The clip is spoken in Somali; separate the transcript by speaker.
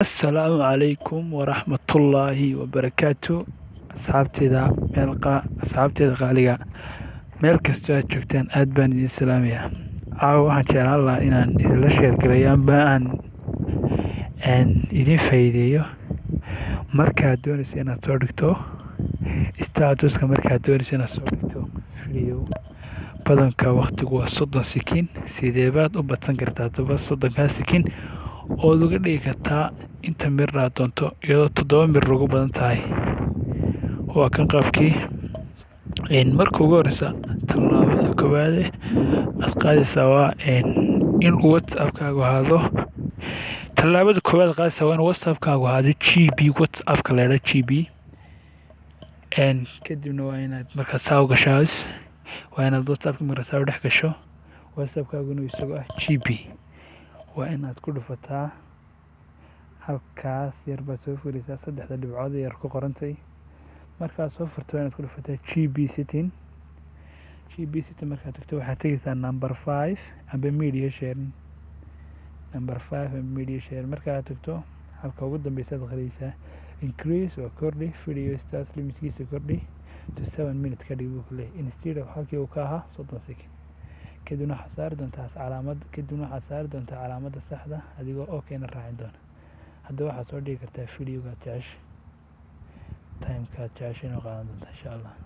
Speaker 1: Assalaamu calaykum waraxmatullaahi wabarakaatu. Asxaabteyda meelqa, asxaabteyda qaaliga, meel kastoo aad joogtaan, aad baan idin salaamayaa. Caawa waxaan jeclaan lahaa inaan idinla share gareeyo amba aan idin faa'iideeyo markaad doonayso inaad soo dhigto statuska. Markaad doonayso inaad soo dhigto video, badanka waqtigu waa 30 second. Sidee baad u badsan kartaa haddaba 30-kaa second ood uga dhigi kartaa inta mir aad doonto, iyadoo 7 mir ugu badan tahay? Waa kan qaabkii. Marka ugu horeysa, tallaabada koowaad aad qaadaysaa waa in WhatsAppkaagu ahaado, tallaabada koowaad aad qaadaysaa waa in WhatsAppkaagu ahaado GB, WhatsAppka la yidhaha GB. Kadibna waa inaad markaad saa u gashaa, waa inaad WhatsAppka markaad saa u dhex gasho, WhatsAppkaagu inuu isagoo ah GB, waa inaad ku dhufataa halkaas yar baad soo furaysaa, saddexda dhibcood yar ku qorantay. Markaad soo furto, waa inaad ku dhufataa GB setting. GB setting markaad tagto, waxaad tegeysaa number 5 amba media sharing. Number 5 amba media sharing markaad tagto, halka ugu dambeysa aad aqriyeysaa. Increase waa kordhi, video status limitkiisa kordhi to 7 minutes ka dhig buu ku leeyahay, instead of halkii uu ka ahaa 30 second. Kadibna waxaad saari doontaa calaamadda saxda, adigoo okay-na raacin doona. Hadda waxaad soo dhigi kartaa videoga aad jeceshay, timeka aad jeceshay inuu qaadan doontaa, insha Allah.